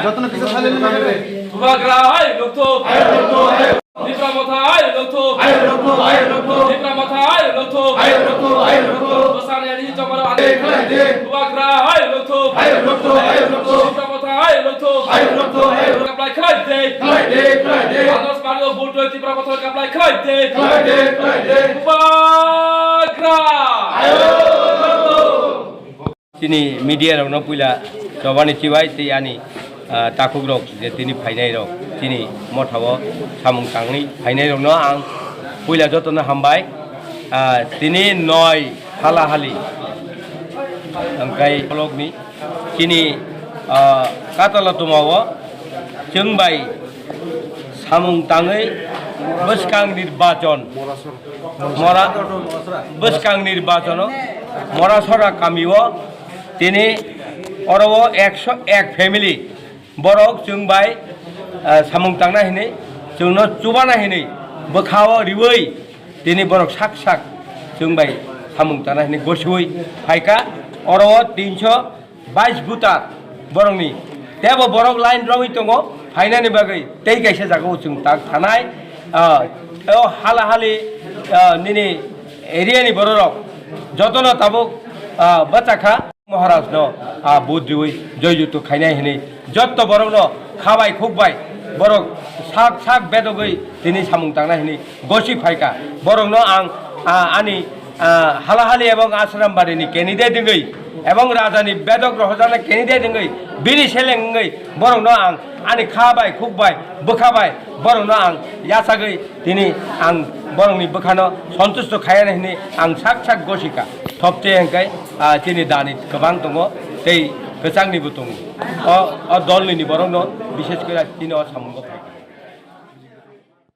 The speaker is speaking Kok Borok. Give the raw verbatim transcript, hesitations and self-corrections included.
Jotono kisa silent na. Bubagra hai lokthop. Tipra Motha hai lokthop. Tipra Motha hai lokthop. Bwsani ani chongmaro ani. Bubagra hai lokthop. Tipra Motha hai lokthop. Kaplai khlai de. Ados Mario Bhutto Tipra Motha kaplai khlai de. Bubagra. Chini media rokno puila chobani chibai tei ani, ah, takhuk rok je tini phainai rok chini motha o samung tangwi phainai rokno ang puila jotono hambai. Ah, tini noi hala hali angkai kolokni chini, ah, katala tuma o chwng bai samung tangwi bwskang nirbachon mora, bwskang nirbachono Morasora kamio tini oro o ekso ek family borok chwng bai, ah, samung tangna hinwi chwngno chubana hinwi bwkhao riwi tini borok sak sak chwng bai samung tangna hinwi gosiwi phaikha. Oro o tinso bais butar borokni tebo borok line rogwi tongo phainani bagwi tei kaisa jagao chwng tak thanai, ah, o hala hali, ah, nini area ni bororok jotono tabuk, ah, bachakha. Maharaj no, ah, vote riwi joy jutto khainai hinwi jotto borokno khabai khukbai borok sak sak bedogwi tini samung tangnai hinwi gosi phaikha. Borokno ang, ah, ani, ah, halahali ebong Asrambari ni candidate wngwi ebong raja ni bedok rohorjaknai candidate wngwi bini seleng wngwi borokno ang ani kha bai khuk bai bwkha bai borokno ang yachagwi tini ang borokni bwkhano sontusto khaiya hinwi ang sak sak gosika. Thopte hwnkhe, ah, chini dani kwbang tongo tei kwchangnibo tongo. O, o dolnini borokno bishes kore chini o samungo phai.